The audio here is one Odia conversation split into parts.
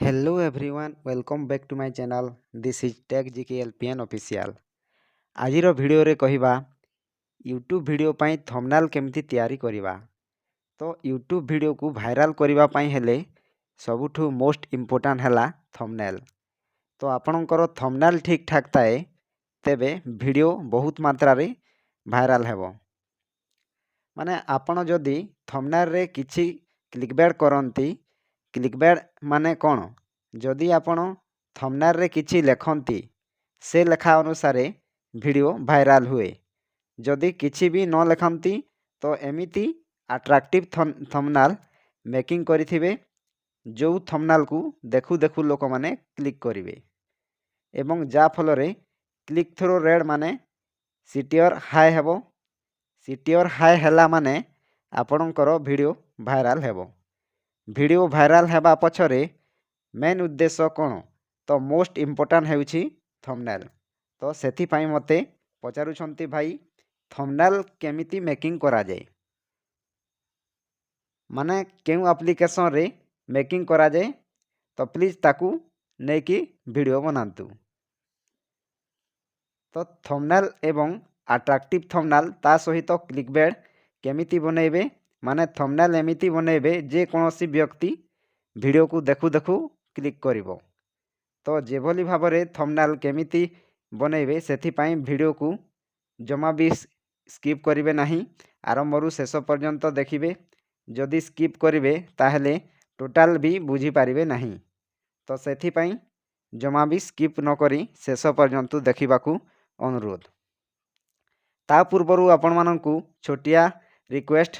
Hello everyone, welcome back to my channel. This is Tech GK LPN Official. ଆଜିର ଭିଡ଼ିଓରେ କହିବା ୟୁଟ୍ୟୁବ୍ ଭିଡ଼ିଓ ପାଇଁ ଥମ୍ବନେଲ୍ କେମିତି ତିଆରି କରିବା। ତ ୟୁଟ୍ୟୁବ୍ ଭିଡ଼ିଓକୁ ଭାଇରାଲ୍ କରିବା ପାଇଁ ହେଲେ ସବୁଠୁ ମୋଷ୍ଟ ଇମ୍ପୋର୍ଟାଣ୍ଟ ହେଲା ଥମ୍ବନେଲ୍। ତ ଆପଣଙ୍କର ଥମ୍ବନେଲ୍ ଠିକ୍ ଠାକ୍ ଥାଏ, ତେବେ ଭିଡ଼ିଓ ବହୁତ ମାତ୍ରାରେ ଭାଇରାଲ୍ ହେବ। ମାନେ ଆପଣ ଯଦି ଥମ୍ବନେଲ୍ରେ କିଛି କ୍ଲିକ୍ କରନ୍ତି, କ୍ଲିକ୍ ମାନେ କ'ଣ? ଯଦି ଆପଣ ଥମ୍ବନେଲ୍ରେ କିଛି ଲେଖନ୍ତି, ସେ ଲେଖା ଅନୁସାରେ ଭିଡ଼ିଓ ଭାଇରାଲ୍ ହୁଏ। ଯଦି କିଛି ବି ନ ଲେଖନ୍ତି, ତ ଏମିତି ଆଟ୍ରାକ୍ଟିଭ୍ ଥମ୍ବନେଲ୍ ମେକିଂ କରିଥିବେ, ଯେଉଁ ଥମ୍ବନେଲ୍କୁ ଦେଖୁ ଦେଖୁ ଲୋକମାନେ କ୍ଲିକ୍ କରିବେ ଏବଂ ଯାହାଫଳରେ କ୍ଲିକ୍ ଥ୍ରୁ ରେଟ୍, ମାନେ ସିଟିଆର୍ ହାଇ ହେବ। ସିଟିଆର୍ ହାଇ ହେଲା ମାନେ ଆପଣଙ୍କର ଭିଡ଼ିଓ ଭାଇରାଲ୍ ହେବ। ଭିଡ଼ିଓ ଭାଇରାଲ୍ ହେବା ପଛରେ ମେନ୍ ଉଦ୍ଦେଶ୍ୟ କ'ଣ? ତ ମୋଷ୍ଟ ଇମ୍ପୋର୍ଟାଣ୍ଟ ହେଉଛି ଥମ୍ବନେଲ୍। ତ ସେଥିପାଇଁ ମୋତେ ପଚାରୁଛନ୍ତି, ଭାଇ, ଥମ୍ବନେଲ୍ କେମିତି ମେକିଂ କରାଯାଏ, ମାନେ କେଉଁ ଆପ୍ଲିକେସନ୍ରେ ମେକିଂ କରାଯାଏ, ତ ପ୍ଲିଜ୍ ତାକୁ ନେଇକି ଭିଡ଼ିଓ ବନାନ୍ତୁ। ତ ଥମ୍ବନେଲ୍ ଏବଂ ଆଟ୍ରାକ୍ଟିଭ୍ ଥମ୍ବନେଲ୍, ତା ସହିତ କ୍ଲିକ୍ ବେଟ୍ କେମିତି ବନେଇବେ, ମାନେ ଥମ୍ବନେଲ୍ ଏମିତି ବନେଇବେ, ଯେକୌଣସି ବ୍ୟକ୍ତି ଭିଡ଼ିଓକୁ ଦେଖୁ ଦେଖୁ କ୍ଲିକ୍ କରିବ। ତ ଯେଭଳି ଭାବରେ ଥମ୍ବନେଲ୍ କେମିତି ବନେଇବେ, ସେଥିପାଇଁ ଭିଡ଼ିଓକୁ ଜମା ବି ସ୍କିପ୍ କରିବେ ନାହିଁ, ଆରମ୍ଭରୁ ଶେଷ ପର୍ଯ୍ୟନ୍ତ ଦେଖିବେ। ଯଦି ସ୍କିପ୍ କରିବେ, ତାହେଲେ ଟୋଟାଲ୍ ବି ବୁଝିପାରିବେ ନାହିଁ। ତ ସେଥିପାଇଁ ଜମା ବି ସ୍କିପ୍ ନକରି ଶେଷ ପର୍ଯ୍ୟନ୍ତ ଦେଖିବାକୁ ଅନୁରୋଧ। ତା ପୂର୍ବରୁ ଆପଣମାନଙ୍କୁ ଛୋଟିଆ ରିକ୍ୱେଷ୍ଟ,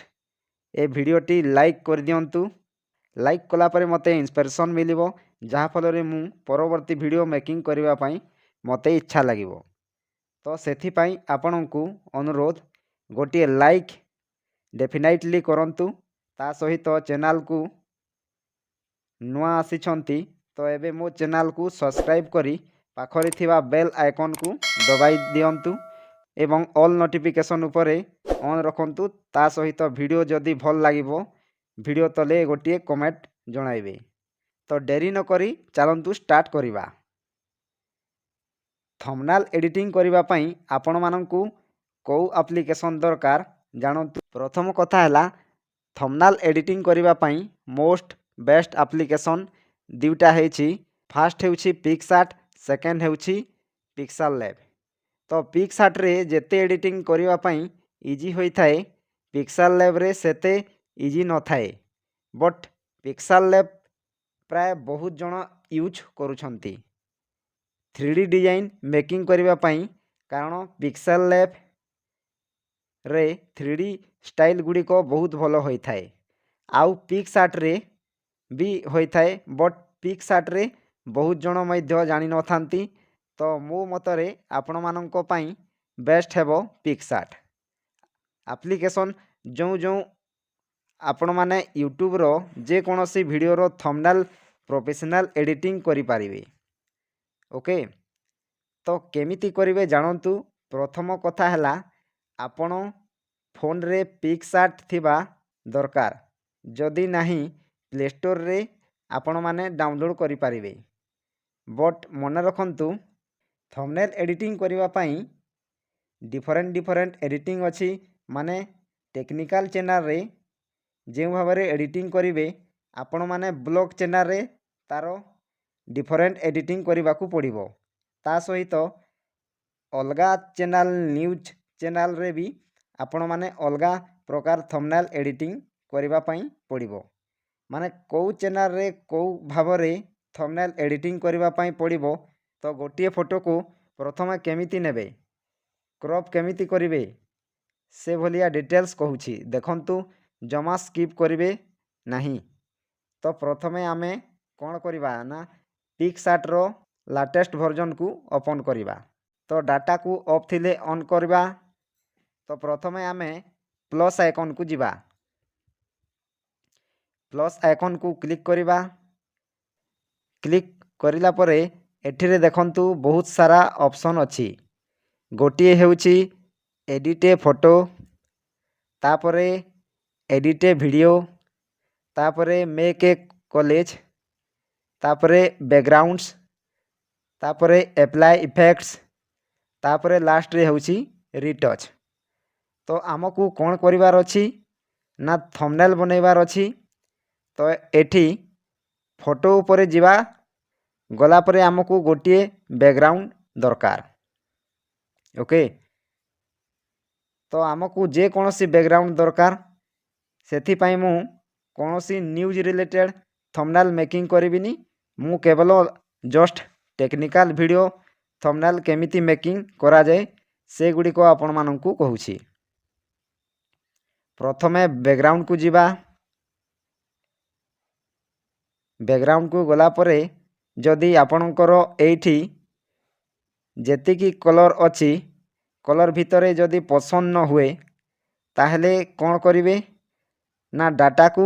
ଏ ଭିଡ଼ିଓଟି ଲାଇକ୍ କରିଦିଅନ୍ତୁ। ଲାଇକ୍ କଲା ପରେ ମୋତେ ଇନ୍ସପିରେସନ୍ ମିଳିବ, ଯାହାଫଳରେ ମୁଁ ପରବର୍ତ୍ତୀ ଭିଡ଼ିଓ ମେକିଂ କରିବା ପାଇଁ ମୋତେ ଇଚ୍ଛା ଲାଗିବ। ତ ସେଥିପାଇଁ ଆପଣଙ୍କୁ ଅନୁରୋଧ, ଗୋଟିଏ ଲାଇକ୍ ଡେଫିନାଇଟଲି କରନ୍ତୁ। ତା ସହିତ ଚ୍ୟାନେଲ୍କୁ ନୂଆ ଆସିଛନ୍ତି ତ ଏବେ ମୋ ଚ୍ୟାନେଲ୍କୁ ସବସ୍କ୍ରାଇବ୍ କରି ପାଖରେ ଥିବା ବେଲ୍ ଆଇକନ୍କୁ ଦବାଇ ଦିଅନ୍ତୁ ଏବଂ ଅଲ୍ ନୋଟିଫିକେସନ୍ ଉପରେ ଅନ୍ ରଖନ୍ତୁ। ତା ସହିତ ଭିଡ଼ିଓ ଯଦି ଭଲ ଲାଗିବ, ଭିଡ଼ିଓ ତଲେ ଗୋଟିଏ କମେଣ୍ଟ ଜଣାଇବେ। ତ ଡେରି ନକରି ଚାଲନ୍ତୁ ଷ୍ଟାର୍ଟ କରିବା। ଥମ୍ବନେଲ୍ ଏଡ଼ିଟିଂ କରିବା ପାଇଁ ଆପଣମାନଙ୍କୁ କେଉଁ ଆପ୍ଲିକେସନ୍ ଦରକାର, ଜାଣନ୍ତୁ। ପ୍ରଥମ କଥା ହେଲା, ଥମ୍ବନେଲ୍ ଏଡ଼ିଟିଂ କରିବା ପାଇଁ ମୋଷ୍ଟ ବେଷ୍ଟ ଆପ୍ଲିକେସନ୍ ଦୁଇଟା ହେଇଛି। ଫାର୍ଷ୍ଟ ହେଉଛି ପିକ୍ସଆର୍ଟ, ସେକେଣ୍ଡ ହେଉଛି ପିକ୍ସେଲ୍ ଲ୍ୟାବ୍। ତ ପିକ୍ସଆର୍ଟରେ ଯେତେ ଏଡ଼ିଟିଂ କରିବା ପାଇଁ ଇଜି ହୋଇଥାଏ, ପିକ୍ସେଲ୍ ଲ୍ୟାବ୍ରେ ସେତେ ଇଜି ନଥାଏ। ବଟ୍ ପିକ୍ସେଲ୍ ଲ୍ୟାବ୍ ପ୍ରାୟ ବହୁତ ଜଣ ୟୁଜ୍ କରୁଛନ୍ତି 3D design making କରିବା ପାଇଁ, କାରଣ ପିକ୍ସେଲ୍ ଲ୍ୟାବ୍ରେ 3D style ଗୁଡ଼ିକ ବହୁତ ଭଲ ହୋଇଥାଏ। ଆଉ ପିକ୍ସଆର୍ଟରେ ବି ହୋଇଥାଏ, ବଟ୍ ପିକ୍ସଆର୍ଟରେ ବହୁତ ଜଣ ମଧ୍ୟ ଜାଣିନଥାନ୍ତି। ତ ମୋ ମତରେ ଆପଣମାନଙ୍କ ପାଇଁ ବେଷ୍ଟ ହେବ ପିକ୍ସଆର୍ଟ ଆପ୍ଲିକେସନ୍, ଯେଉଁ ଯେଉଁ ଆପଣମାନେ ୟୁଟ୍ୟୁବ୍ର ଯେକୌଣସି ଭିଡ଼ିଓର ଥମ୍ବନେଲ୍ ପ୍ରଫେସନାଲ୍ ଏଡ଼ିଟିଂ କରିପାରିବେ। ଓକେ, ତ କେମିତି କରିବେ, ଜାଣନ୍ତୁ। ପ୍ରଥମ କଥା ହେଲା, ଆପଣ ଫୋନ୍ରେ ପିକ୍ସଆର୍ଟ ଥିବା ଦରକାର। ଯଦି ନାହିଁ, ପ୍ଲେ ଷ୍ଟୋର୍ରେ ଆପଣମାନେ ଡାଉନଲୋଡ଼୍ କରିପାରିବେ। ବଟ୍ ମନେ ରଖନ୍ତୁ, ଥମ୍ବନେଲ୍ ଏଡ଼ିଟିଂ କରିବା ପାଇଁ ଡିଫରେଣ୍ଟ ଡିଫରେଣ୍ଟ ଏଡ଼ିଟିଂ ଅଛି। ମାନେ ଟେକ୍ନିକାଲ୍ ଚ୍ୟାନେଲ୍ରେ ଯେଉଁ ଭାବରେ ଏଡ଼ିଟିଂ କରିବେ, ଆପଣମାନେ ବ୍ଲଗ୍ ଚ୍ୟାନେଲ୍ରେ ତା'ର ଡିଫରେଣ୍ଟ ଏଡ଼ିଟିଂ କରିବାକୁ ପଡ଼ିବ। ତା ସହିତ ଅଲଗା ଚ୍ୟାନେଲ୍, ନ୍ୟୁଜ୍ ଚ୍ୟାନେଲ୍ରେ ବି ଆପଣମାନେ ଅଲଗା ପ୍ରକାର ଥମ୍ବନେଲ୍ ଏଡ଼ିଟିଂ କରିବା ପାଇଁ ପଡ଼ିବ। ମାନେ କେଉଁ ଚ୍ୟାନେଲ୍ରେ କେଉଁ ଭାବରେ ଥମ୍ବନେଲ୍ ଏଡ଼ିଟିଂ କରିବା ପାଇଁ ପଡ଼ିବ। ତ ଗୋଟିଏ ଫଟୋକୁ ପ୍ରଥମେ କେମିତି ନେବେ, କ୍ରପ୍ କେମିତି କରିବେ, ସେ ଭଳିଆ ଡିଟେଲ୍ସ କହୁଛି, ଦେଖନ୍ତୁ, ଜମା ସ୍କିପ୍ କରିବେ ନାହିଁ। ତ ପ୍ରଥମେ ଆମେ କ'ଣ କରିବା ନା, ପିକ୍ସଆର୍ଟର ଲାଟେଷ୍ଟ ଭର୍ଜନକୁ ଓପନ୍ କରିବା। ତ ଡାଟାକୁ ଅଫ୍ ଥିଲେ ଅନ୍ କରିବା। ତ ପ୍ରଥମେ ଆମେ ପ୍ଲସ୍ ଆଇକନ୍କୁ ଯିବା, ପ୍ଲସ୍ ଆଇକନ୍କୁ କ୍ଲିକ୍ କରିବା। କ୍ଲିକ୍ କରିଲା ପରେ ଏଠିରେ ଦେଖନ୍ତୁ, ବହୁତ ସାରା ଅପସନ୍ ଅଛି। ଗୋଟିଏ ହେଉଛି ଏଡ଼ିଟ୍ ଏ ଫଟୋ, ତାପରେ ଏଡ଼ିଟ୍ ଏ ଭିଡ଼ିଓ, ତାପରେ ମେକ୍ ଏ କୋଲେଜ୍। ତାପରେ ବ୍ୟାକଗ୍ରାଉଣ୍ଡସ୍, ତାପରେ ଆପ୍ଲାଏ ଇଫେକ୍ଟସ୍, ତାପରେ ଲାଷ୍ଟରେ ହେଉଛି ରିଟଚ୍। ତ ଆମକୁ କ'ଣ କରିବାର ଅଛି ନା ଥମ୍ବନେଲ୍ ବନେଇବାର ଅଛି। ତ ଏଠି ଫଟୋ ଉପରେ ଯିବା, ଗଲା ପରେ ଆମକୁ ଗୋଟିଏ ବ୍ୟାକଗ୍ରାଉଣ୍ଡ ଦରକାର। ଓକେ, ତ ଆମକୁ ଯେକୌଣସି ବ୍ୟାକଗ୍ରାଉଣ୍ଡ ଦରକାର, ସେଥିପାଇଁ ମୁଁ କୌଣସି ନ୍ୟୁଜ୍ ରିଲେଟେଡ଼୍ ଥମ୍ବନେଲ୍ ମେକିଂ କରିବିନି। ମୁଁ କେବଳ ଜଷ୍ଟ ଟେକ୍ନିକାଲ୍ ଭିଡ଼ିଓ ଥମ୍ବନେଲ୍ କେମିତି ମେକିଂ କରାଯାଏ, ସେଗୁଡ଼ିକ ଆପଣମାନଙ୍କୁ କହୁଛି। ପ୍ରଥମେ ବ୍ୟାକଗ୍ରାଉଣ୍ଡକୁ ଯିବା। ବ୍ୟାକଗ୍ରାଉଣ୍ଡକୁ ଗଲା ପରେ ଯଦି ଆପଣଙ୍କର ଏଇଠି ଯେତିକି କଲର୍ ଅଛି, କଲର୍ ଭିତରେ ଯଦି ପସନ୍ଦ ନ ହୁଏ, ତାହେଲେ କ'ଣ କରିବେ ନା ଡାଟାକୁ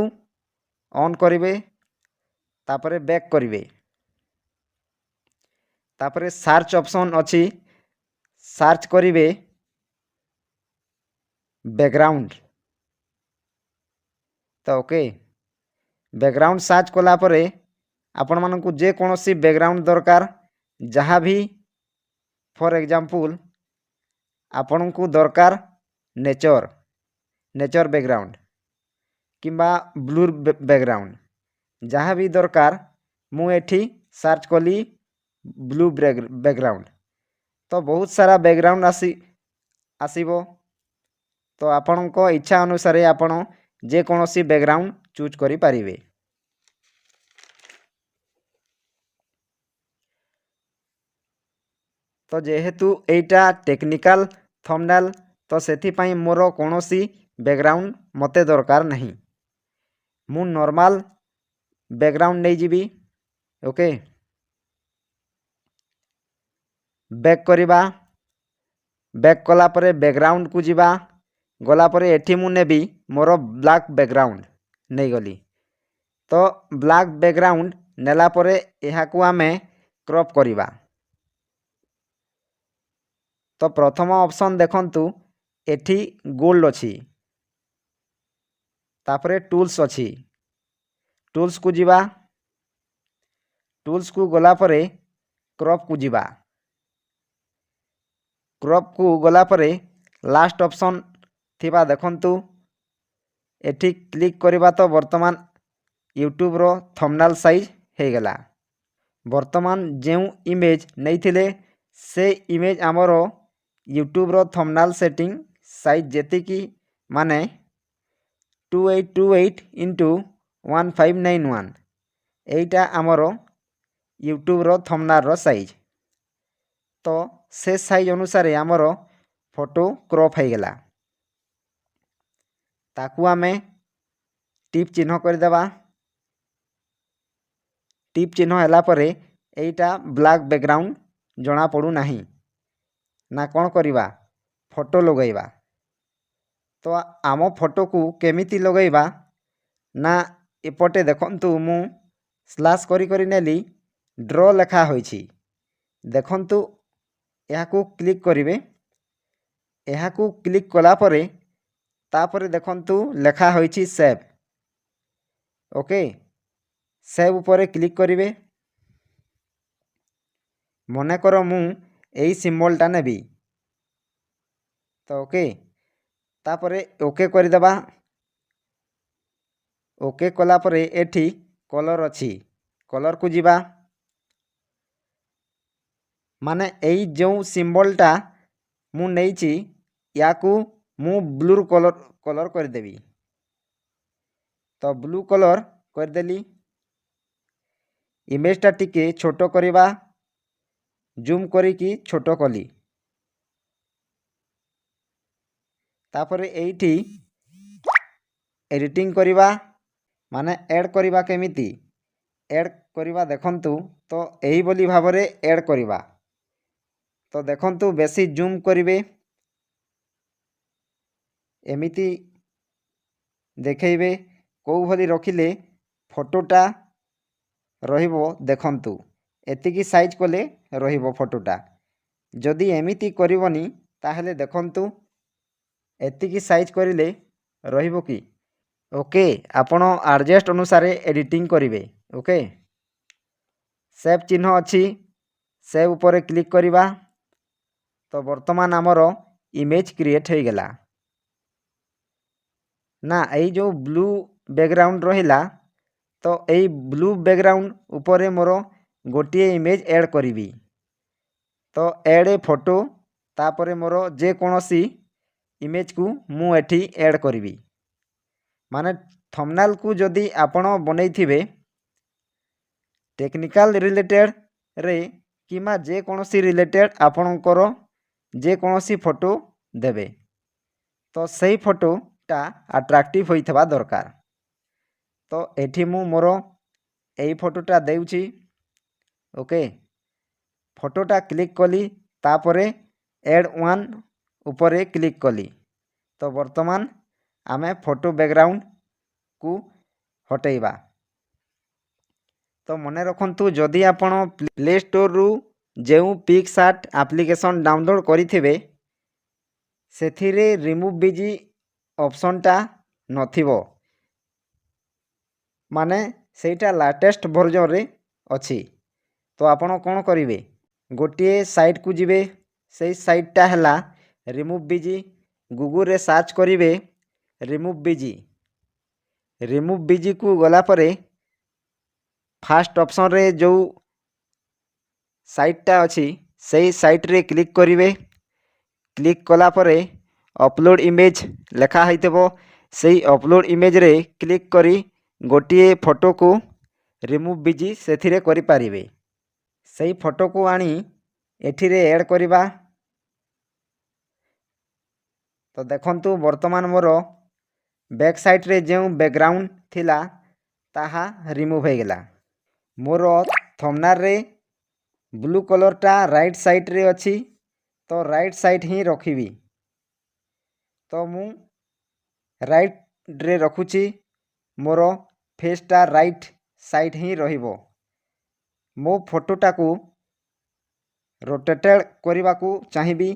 ଅନ୍ କରିବେ, ତାପରେ ବ୍ୟାକ୍ କରିବେ, ତାପରେ ସର୍ଚ୍ଚ ଅପସନ୍ ଅଛି, ସର୍ଚ୍ଚ କରିବେ ବ୍ୟାକଗ୍ରାଉଣ୍ଡ। ତ ଓକେ, ବ୍ୟାକଗ୍ରାଉଣ୍ଡ ସର୍ଚ୍ଚ କଲା ପରେ ଆପଣମାନଙ୍କୁ ଯେକୌଣସି ବ୍ୟାକଗ୍ରାଉଣ୍ଡ ଦରକାର, ଯାହା ବି, ଫର୍ ଏକ୍ଜାମ୍ପଲ୍ ଆପଣଙ୍କୁ ଦରକାର ନେଚର୍ ବ୍ୟାକଗ୍ରାଉଣ୍ଡ କିମ୍ବା ବ୍ଲୁ ବ୍ୟାକଗ୍ରାଉଣ୍ଡ, ଯାହା ବି ଦରକାର। ମୁଁ ଏଠି ସର୍ଚ୍ଚ କଲି ବ୍ଲୁ ବ୍ୟାକଗ୍ରାଉଣ୍ଡ, ତ ବହୁତ ସାରା ବ୍ୟାକଗ୍ରାଉଣ୍ଡ ଆସିବ। ତ ଆପଣଙ୍କ ଇଚ୍ଛା ଅନୁସାରେ ଆପଣ ଯେକୌଣସି ବ୍ୟାକଗ୍ରାଉଣ୍ଡ ଚୁଜ୍ କରିପାରିବେ। ତ ଯେହେତୁ ଏଇଟା ଟେକ୍ନିକାଲ୍ ଥମ୍ବନେଲ୍, ତ ସେଥିପାଇଁ ମୋର କୌଣସି ବ୍ୟାକଗ୍ରାଉଣ୍ଡ ମୋତେ ଦରକାର ନାହିଁ। ମୁଁ ନର୍ମାଲ୍ ବ୍ୟାକଗ୍ରାଉଣ୍ଡ ନେଇଯିବି। ଓକେ, ବ୍ୟାକ୍ କରିବା। ବ୍ୟାକ୍ କଲା ପରେ ବ୍ୟାକଗ୍ରାଉଣ୍ଡକୁ ଯିବା। ଗଲା ପରେ ଏଠି ମୁଁ ନେବି ମୋର ବ୍ଲାକ୍ ବ୍ୟାକଗ୍ରାଉଣ୍ଡ ନେଇଗଲି। ତ ବ୍ଲାକ୍ ବ୍ୟାକଗ୍ରାଉଣ୍ଡ ନେଲା ପରେ ଏହାକୁ ଆମେ କ୍ରପ୍ କରିବା। ତ ପ୍ରଥମ ଅପସନ୍ ଦେଖନ୍ତୁ, ଏଠି ଗୋଲ୍ଡ ଅଛି, ତାପରେ ଟୁଲ୍ସ ଅଛି। ଟୁଲ୍ସକୁ ଯିବା। ଟୁଲ୍ସକୁ ଗଲା ପରେ କ୍ରପ୍କୁ ଯିବା। କ୍ରପ୍କୁ ଗଲା ପରେ ଲାଷ୍ଟ ଅପସନ୍ ଥିବା ଦେଖନ୍ତୁ, ଏଠି କ୍ଲିକ୍ କରିବା। ତ ବର୍ତ୍ତମାନ ୟୁଟ୍ୟୁବ୍ର ଥମ୍ବନେଲ୍ ସାଇଜ୍ ହେଇଗଲା। ବର୍ତ୍ତମାନ ଯେଉଁ ଇମେଜ୍ ନେଇଥିଲେ, ସେ ଇମେଜ୍ ଆମର ୟୁଟ୍ୟୁବ୍ର ଥମ୍ବନେଲ୍ ସେଟିଂ ସାଇଜ୍ ଯେତିକି, ମାନେ 2828 ଇଣ୍ଟୁ 1591, ଏଇଟା ଆମର ୟୁଟ୍ୟୁବ୍ର ଥମ୍ବନେଲ୍ର ସାଇଜ୍। ତ ସେ ସାଇଜ୍ ଅନୁସାରେ ଆମର ଫଟୋ କ୍ରପ୍ ହେଇଗଲା। ତାକୁ ଆମେ ଟିପ୍ ଚିହ୍ନ କରିଦେବା। ଟିପ୍ ଚିହ୍ନ ହେଲା ପରେ ଏଇଟା ବ୍ଲାକ୍ ବ୍ୟାକଗ୍ରାଉଣ୍ଡ ଜଣାପଡ଼ୁନାହିଁ ନା, କ'ଣ କରିବା? ଫଟୋ ଲଗାଇବା। ତ ଆମ ଫଟୋକୁ କେମିତି ଲଗାଇବା ନା ଏପଟେ ଦେଖନ୍ତୁ, ମୁଁ ସ୍ଲାସ୍ କରି କରି ନେଲି, ଡ୍ର ଲେଖା ହୋଇଛି ଦେଖନ୍ତୁ, ଏହାକୁ କ୍ଲିକ୍ କରିବେ। ଏହାକୁ କ୍ଲିକ୍ କଲା ପରେ ତାପରେ ଦେଖନ୍ତୁ ଲେଖା ହୋଇଛି ସେଭ୍। ଓକେ, ସେଭ୍ ଉପରେ କ୍ଲିକ୍ କରିବେ। ମନେକର ମୁଁ ଏଇ ସିମ୍ବଲଟା ନେବି। ତ ଓକେ, ତାପରେ ଓକେ କରିଦେବା। ଓକେ କଲା ପରେ ଏଠି କଲର୍ ଅଛି, କଲର୍କୁ ଯିବା। ମାନେ ଏଇ ଯେଉଁ ସିମ୍ବଲଟା ମୁଁ ନେଇଛି, ୟାକୁ ମୁଁ ବ୍ଲୁ କଲର୍ କରିଦେବି। ତ ବ୍ଲୁ କଲର୍ କରିଦେଲି। ଇମେଜଟା ଟିକେ ଛୋଟ କରିବା, ଜୁମ୍ କରିକି ଛୋଟ କଲି। ତାପରେ ଏଇଠି ଏଡ଼ିଟିଂ କରିବା, ମାନେ ଆଡ଼୍ କରିବା। କେମିତି ଆଡ଼୍ କରିବା ଦେଖନ୍ତୁ। ତ ଏହିଭଳି ଭାବରେ ଆଡ଼୍ କରିବା। ତ ଦେଖନ୍ତୁ, ବେଶୀ ଜୁମ୍ କରିବେ, ଏମିତି ଦେଖେଇବେ, କେଉଁ ଭଳି ରଖିଲେ ଫଟୋଟା ରହିବ ଦେଖନ୍ତୁ। ଏତିକି ସାଇଜ୍ କଲେ ରହିବ ଫଟୋଟା। ଯଦି ଏମିତି କରିବନି, ତାହେଲେ ଦେଖନ୍ତୁ, ଏତିକି ସାଇଜ୍ କରିଲେ ରହିବ କି? ଓକେ, ଆପଣ ଆଡ଼ଜଷ୍ଟ ଅନୁସାରେ ଏଡ଼ିଟିଂ କରିବେ। ଓକେ। ସେଭ୍ ଚିହ୍ନ ଅଛି, ସେଭ୍ ଉପରେ କ୍ଲିକ୍ କରିବା। ତ ବର୍ତ୍ତମାନ ଆମର ଇମେଜ୍ କ୍ରିଏଟ୍ ହୋଇଗଲା ନା? ଏଇ ଯେଉଁ ବ୍ଲୁ ବ୍ୟାକ୍ଗ୍ରାଉଣ୍ଡ ରହିଲା, ତ ଏଇ ବ୍ଲୁ ବ୍ୟାକ୍ଗ୍ରାଉଣ୍ଡ ଉପରେ ମୋର ଗୋଟିଏ ଇମେଜ୍ ଆଡ଼୍ କରିବି। ତ ଆଡ଼୍ ଏ ଫଟୋ, ତାପରେ ମୋର ଯେକୌଣସି ଇମେଜ୍କୁ ମୁଁ ଏଠି ଆଡ଼୍ କରିବି। ମାନେ ଥମ୍ବନେଲ୍କୁ ଯଦି ଆପଣ ବନେଇଥିବେ ଟେକ୍ନିକାଲ୍ ରିଲେଟେଡ଼୍ରେ କିମ୍ବା ଯେକୌଣସି ରିଲେଟେଡ଼୍, ଆପଣଙ୍କର ଯେକୌଣସି ଫଟୋ ଦେବେ, ତ ସେଇ ଫଟୋଟା ଆଟ୍ରାକ୍ଟିଭ୍ ହୋଇଥିବା ଦରକାର। ତ ଏଠି ମୁଁ ମୋର ଏଇ ଫଟୋଟା ଦେଉଛି। ଓକେ, ଫଟୋଟା କ୍ଲିକ୍ କଲି, ତାପରେ ଆଡ଼୍ ୱାନ୍ ଉପରେ କ୍ଲିକ୍ କଲି। ତ ବର୍ତ୍ତମାନ ଆମେ ଫଟୋ ବ୍ୟାକ୍ଗ୍ରାଉଣ୍ଡକୁ ହଟେଇବା। ତ ମନେ ରଖନ୍ତୁ, ଯଦି ଆପଣ ପ୍ଲେ ଷ୍ଟୋରରୁ ଯେଉଁ ପିକ୍ସଆର୍ଟ ଆପ୍ଲିକେସନ୍ ଡାଉନଲୋଡ଼୍ କରିଥିବେ, ସେଥିରେ ରିମୁଭ୍ ବିଜି ଅପସନ୍ଟା ନଥିବ, ମାନେ ସେଇଟା ଲାଟେଷ୍ଟ ଭର୍ଜନରେ ଅଛି। ତ ଆପଣ କ'ଣ କରିବେ? ଗୋଟିଏ ସାଇଟ୍କୁ ଯିବେ। ସେଇ ସାଇଟ୍ଟା ହେଲା ରିମୁଭ୍ ବିଜି। ଗୁଗୁଲରେ ସର୍ଚ୍ଚ କରିବେ ରିମୁଭ୍ ବିଜି। ରିମୁଭ୍ ବିଜିକୁ ଗଲା ପରେ ଫାଷ୍ଟ ଅପସନ୍ରେ ଯେଉଁ ସାଇଟ୍ଟା ଅଛି, ସେଇ ସାଇଟ୍ରେ କ୍ଲିକ୍ କରିବେ। କ୍ଲିକ୍ କଲା ପରେ ଅପଲୋଡ଼ ଇମେଜ୍ ଲେଖା ହେଇଥିବ। ସେଇ ଅପଲୋଡ଼ ଇମେଜ୍ରେ କ୍ଲିକ୍ କରି ଗୋଟିଏ ଫଟୋକୁ ରିମୁଭ୍ ବିଜି ସେଥିରେ କରିପାରିବେ। ସେଇ ଫଟୋକୁ ଆଣି ଏଠିରେ ଆଡ଼୍ କରିବା। ତ ଦେଖନ୍ତୁ, ବର୍ତ୍ତମାନ ମୋର ବ୍ୟାକ୍ ସାଇଡ଼୍ରେ ଯେଉଁ ବ୍ୟାକ୍ଗ୍ରାଉଣ୍ଡ ଥିଲା, ତାହା ରିମୁଭ୍ ହେଇଗଲା। ମୋର ଥମ୍ବନେଲ୍ରେ ବ୍ଲୁ କଲର୍ଟା ରାଇଟ୍ ସାଇଡ଼୍ରେ ଅଛି, ତ ରାଇଟ୍ ସାଇଡ଼୍ ହିଁ ରଖିବି। ତ ମୁଁ ରାଇଟ୍ରେ ରଖୁଛି। ମୋର ଫେସ୍ଟା ରାଇଟ୍ ସାଇଡ଼୍ ହିଁ ରହିବ। ମୋ ଫଟୋଟାକୁ ରୋଟେଟେଡ଼୍ କରିବାକୁ ଚାହିଁବି,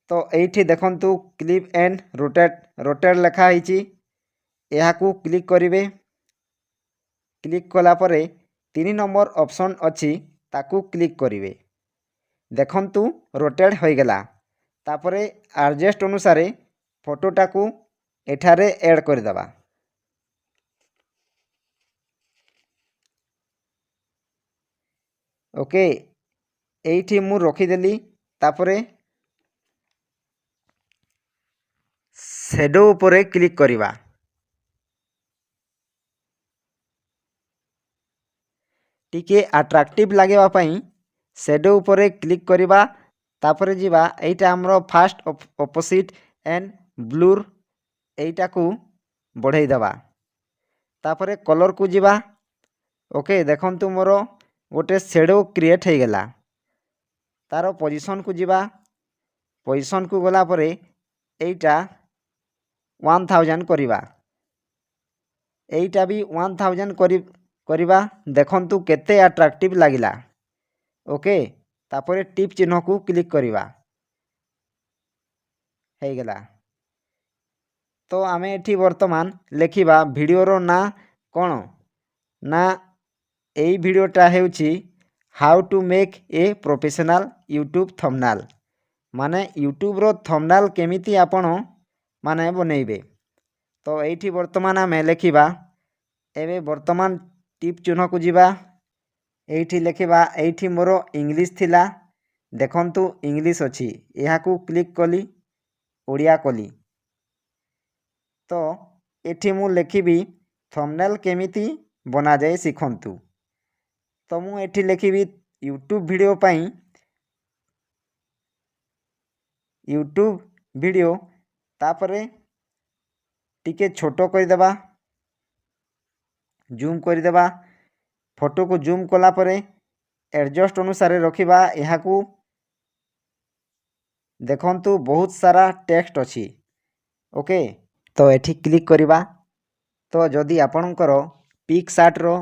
ତ ଏଇଠି ଦେଖନ୍ତୁ, କ୍ଲିପ୍ ଆଣ୍ଡ ରୋଟେଟ୍ ଲେଖା ହେଇଛି। ଏହାକୁ କ୍ଲିକ୍ କରିବେ। କ୍ଲିକ୍ କଲା ପରେ 3 ନମ୍ବର ଅପସନ୍ ଅଛି, ତାକୁ କ୍ଲିକ୍ କରିବେ। ଦେଖନ୍ତୁ, ରୋଟେଟ୍ ହୋଇଗଲା। ତାପରେ ଆଡ଼ଜଷ୍ଟ ଅନୁସାରେ ଫଟୋଟାକୁ ଏଠାରେ ଆଡ଼୍ କରିଦେବା। ଓକେ, ଏଇଠି ମୁଁ ରଖିଦେଲି। ତାପରେ ସେଡୋ ଉପରେ କ୍ଲିକ୍ କରିବା। ଟିକେ ଆଟ୍ରାକ୍ଟିଭ୍ ଲାଗିବା ପାଇଁ ସେଡୋ ଉପରେ କ୍ଲିକ୍ କରିବା। ତାପରେ ଯିବା, ଏଇଟା ଆମର ଫାଷ୍ଟ ଅପାସିଟି ଆଣ୍ଡ ବ୍ଲୁର୍, ଏଇଟାକୁ ବଢ଼େଇ ଦେବା। ତାପରେ କଲର୍କୁ ଯିବା। ଓକେ, ଦେଖନ୍ତୁ, ମୋର ଗୋଟେ ସେଡୋ କ୍ରିଏଟ୍ ହେଇଗଲା। ତାର ପୋଜିସନ୍କୁ ଯିବା। ପୋଜିସନ୍କୁ ଗଲା ପରେ ଏଇଟା 1000 କରିବା। ଏଇଟା ବି 1000 କରିବା। ଦେଖନ୍ତୁ, କେତେ ଆଟ୍ରାକ୍ଟିଭ୍ ଲାଗିଲା। ଓକେ, ତାପରେ ଟିକ୍ ଚିହ୍ନକୁ କ୍ଲିକ୍ କରିବା। ହେଇଗଲା। ତ ଆମେ ଏଠି ବର୍ତ୍ତମାନ ଲେଖିବା ଭିଡ଼ିଓର ନାଁ କ'ଣ ନା, ଏଇ ଭିଡ଼ିଓଟା ହେଉଛି "How to make a professional YouTube thumbnail", ମାନେ ୟୁଟ୍ୟୁବ୍ର ଥମ୍ବନେଲ୍ କେମିତି ଆପଣ ମାନେ ବନେଇବେ। ତ ଏଇଠି ବର୍ତ୍ତମାନ ଆମେ ଲେଖିବା। ଏବେ ବର୍ତ୍ତମାନ ଟିପ୍ ଚିହ୍ନକୁ ଯିବା, ଏଇଠି ଲେଖିବା। ଏଇଠି ମୋର ଇଂଲିଶ ଥିଲା, ଦେଖନ୍ତୁ, ଇଂଲିଶ ଅଛି। ଏହାକୁ କ୍ଲିକ୍ କଲି, ଓଡ଼ିଆ କଲି। ତ ଏଠି ମୁଁ ଲେଖିବି ଥମ୍ବନେଲ୍ କେମିତି ବନାଯାଏ ଶିଖନ୍ତୁ। ତ ମୁଁ ଏଠି ଲେଖିବି ୟୁଟ୍ୟୁବ୍ ଭିଡ଼ିଓ ପାଇଁ, ୟୁଟ୍ୟୁବ୍ ଭିଡ଼ିଓ। ତାପରେ ଟିକେ ଛୋଟ କରିଦେବା, ଜୁମ୍ କରିଦେବା। ଫଟୋକୁ ଜୁମ୍ କଲା ପରେ ଆଡ଼ଜଷ୍ଟ ଅନୁସାରେ ରଖିବା ଏହାକୁ। ଦେଖନ୍ତୁ, ବହୁତ ସାରା ଟେକ୍ସଟ ଅଛି। ଓକେ, ତ ଏଠି କ୍ଲିକ୍ କରିବା। ତ ଯଦି ଆପଣଙ୍କର ପିକ୍ସଆର୍ଟର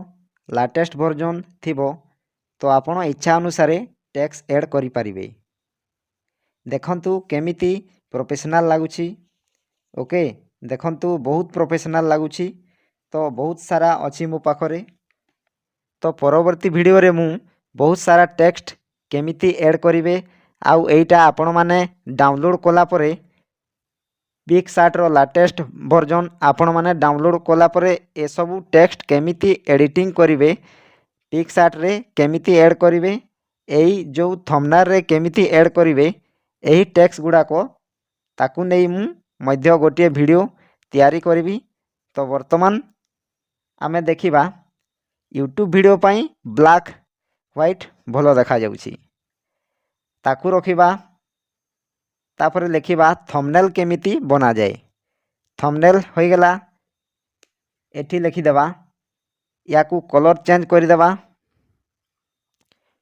ଲାଟେଷ୍ଟ ଭର୍ଜନ୍ ଥିବ, ତ ଆପଣ ଇଚ୍ଛା ଅନୁସାରେ ଟେକ୍ସଟ ଆଡ଼୍ କରିପାରିବେ। ଦେଖନ୍ତୁ, କେମିତି ପ୍ରଫେସନାଲ୍ ଲାଗୁଛି। ଓକେ, ଦେଖନ୍ତୁ, ବହୁତ ପ୍ରଫେସନାଲ୍ ଲାଗୁଛି। ତ ବହୁତ ସାରା ଅଛି ମୋ ପାଖରେ। ତ ପରବର୍ତ୍ତୀ ଭିଡ଼ିଓରେ ମୁଁ ବହୁତ ସାରା ଟେକ୍ସଟ କେମିତି ଏଡ଼୍ କରିବେ ଆଉ ଏଇଟା ଆପଣମାନେ ଡାଉନଲୋଡ଼୍ କଲା ପରେ, ପିକ୍ସାର୍ଟର ଲାଟେଷ୍ଟ ଭର୍ଜନ୍ ଆପଣମାନେ ଡାଉନଲୋଡ଼୍ କଲା ପରେ ଏସବୁ ଟେକ୍ସଟ କେମିତି ଏଡ଼ିଟିଂ କରିବେ, ପିକ୍ସାର୍ଟରେ କେମିତି ଏଡ଼୍ କରିବେ, ଏଇ ଯେଉଁ ଥମ୍ବନେଲ୍ରେ କେମିତି ଏଡ଼୍ କରିବେ ଏହି ଟେକ୍ସଟ ଗୁଡ଼ାକ, ତାକୁ ନେଇ ମୁଁ ମଧ୍ୟ ଗୋଟିଏ ଭିଡ଼ିଓ ତିଆରି କରିବି। ତ ବର୍ତ୍ତମାନ ଆମେ ଦେଖିବା, ୟୁଟ୍ୟୁବ୍ ଭିଡ଼ିଓ ପାଇଁ ବ୍ଲାକ୍ ହ୍ୱାଇଟ୍ ଭଲ ଦେଖାଯାଉଛି, ତାକୁ ରଖିବା। ତାପରେ ଲେଖିବା ଥମ୍ବନେଲ୍ କେମିତି ବନାଯାଏ। ଥମ୍ବନେଲ୍ ହୋଇଗଲା। ଏଠି ଲେଖିଦେବା, ୟାକୁ କଲର୍ ଚେଞ୍ଜ କରିଦେବା।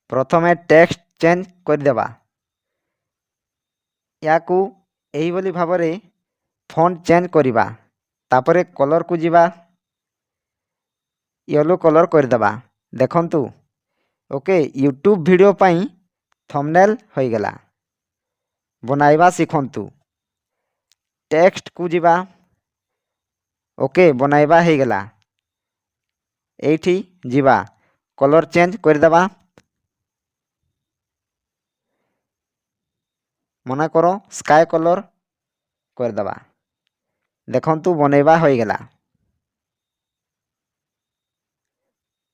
ପ୍ରଥମେ ଟେକ୍ସଟ ଚେଞ୍ଜ କରିଦେବା। ୟାକୁ ଏହିଭଳି ଭାବରେ ଫଣ୍ଟ ଚେଞ୍ଜ କରିବା। ତାପରେ କଲର୍କୁ ଯିବା, ୟେଲୋ କଲର୍ କରିଦେବା। ଦେଖନ୍ତୁ, ଓକେ, ୟୁଟ୍ୟୁବ୍ ଭିଡ଼ିଓ ପାଇଁ ଥମ୍ବନେଲ୍ ହୋଇଗଲା। ବନାଇବା ଶିଖନ୍ତୁ। ଟେକ୍ସଟକୁ ଯିବା। ଓକେ, ବନାଇବା ହେଇଗଲା। ଏଇଠି ଯିବା, କଲର୍ ଚେଞ୍ଜ କରିଦେବା। ମନେକର ସ୍କାଏ କଲର୍ କରିଦେବା। ଦେଖନ୍ତୁ, ବନେଇବା ହୋଇଗଲା।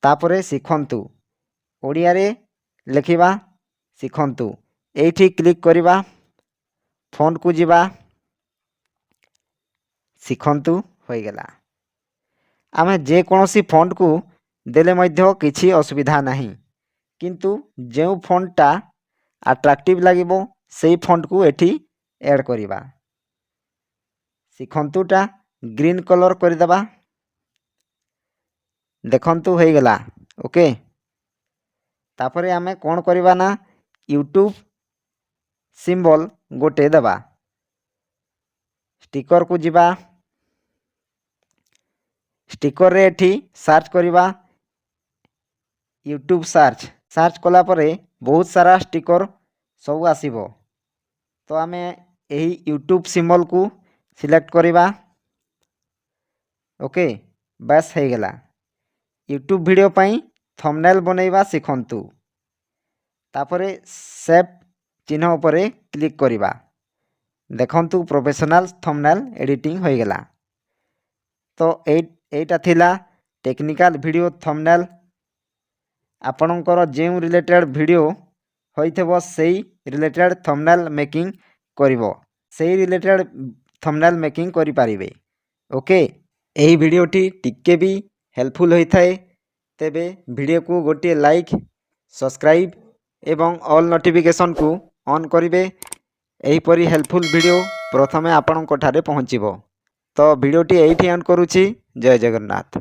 ତାପରେ ଶିଖନ୍ତୁ, ଓଡ଼ିଆରେ ଲେଖିବା ଶିଖନ୍ତୁ। ଏଇଠି କ୍ଲିକ୍ କରିବା, ଫଣ୍ଟକୁ ଯିବା, ଶିଖନ୍ତୁ ହୋଇଗଲା। ଆମେ ଯେକୌଣସି ଫଣ୍ଟକୁ ଦେଲେ ମଧ୍ୟ କିଛି ଅସୁବିଧା ନାହିଁ, କିନ୍ତୁ ଯେଉଁ ଫଣ୍ଟଟା ଆଟ୍ରାକ୍ଟିଭ୍ ଲାଗିବ, ସେଇ ଫଣ୍ଟକୁ ଏଠି ଏଡ଼୍ କରିବା। ଶିଖନ୍ତୁଟା ଗ୍ରୀନ୍ କଲର୍ କରିଦେବା। ଦେଖନ୍ତୁ, ହେଇଗଲା। ଓକେ, ତାପରେ ଆମେ କ'ଣ କରିବା ନା ୟୁଟ୍ୟୁବ୍ ସିମ୍ବଲ୍ ଗୋଟେ ଦେବା। ଷ୍ଟିକରକୁ ଯିବା, ଷ୍ଟିକରରେ ଏଠି ସର୍ଚ୍ଚ କରିବା ୟୁଟ୍ୟୁବ୍। ସର୍ଚ୍ଚ କଲା ପରେ ବହୁତ ସାରା ଷ୍ଟିକର ସବୁ ଆସିବ। ତ ଆମେ ଏହି ୟୁଟ୍ୟୁବ୍ ସିମ୍ବଲ୍କୁ ସିଲେକ୍ଟ କରିବା। ଓକେ, ବାସ୍, ହେଇଗଲା। ୟୁଟ୍ୟୁବ୍ ଭିଡ଼ିଓ ପାଇଁ ଥମ୍ବନେଲ୍ ବନେଇବା ଶିଖନ୍ତୁ। ତାପରେ ସେଭ୍ ଚିହ୍ନ ଉପରେ କ୍ଲିକ୍ କରିବା। ଦେଖନ୍ତୁ, ପ୍ରଫେସନାଲ୍ ଥମ୍ବନେଲ୍ ଏଡ଼ିଟିଂ ହୋଇଗଲା। ତ ଏଇଟା ଥିଲା ଟେକ୍ନିକାଲ୍ ଭିଡ଼ିଓ ଥମ୍ବନେଲ୍। ଆପଣଙ୍କର ଯେଉଁ ରିଲେଟେଡ଼୍ ଭିଡ଼ିଓ ହୋଇଥିବ, ସେଇ ରିଲେଟେଡ଼୍ ଥମ୍ବନେଲ୍ ମେକିଂ କରିବ, ସେଇ ରିଲେଟେଡ଼୍ ଥମ୍ବନେଲ୍ ମେକିଂ କରିପାରିବେ। ଓକେ, ଏହି ଭିଡ଼ିଓଟି ଟିକେ ବି ହେଲ୍ପଫୁଲ୍ ହୋଇଥାଏ, ତେବେ ଭିଡ଼ିଓକୁ ଗୋଟିଏ ଲାଇକ୍, ସବସ୍କ୍ରାଇବ୍ ଏବଂ ଅଲ୍ ନୋଟିଫିକେସନ୍କୁ ଅନ୍ କରିବେ। ଏହିପରି ହେଲ୍ପଫୁଲ୍ ଭିଡ଼ିଓ ପ୍ରଥମେ ଆପଣଙ୍କ ଠାରେ ପହଞ୍ଚିବ। ତ ଭିଡ଼ିଓଟି ଏଇଠି ଏଣ୍ଡ କରୁଛି। ଜୟ ଜଗନ୍ନାଥ।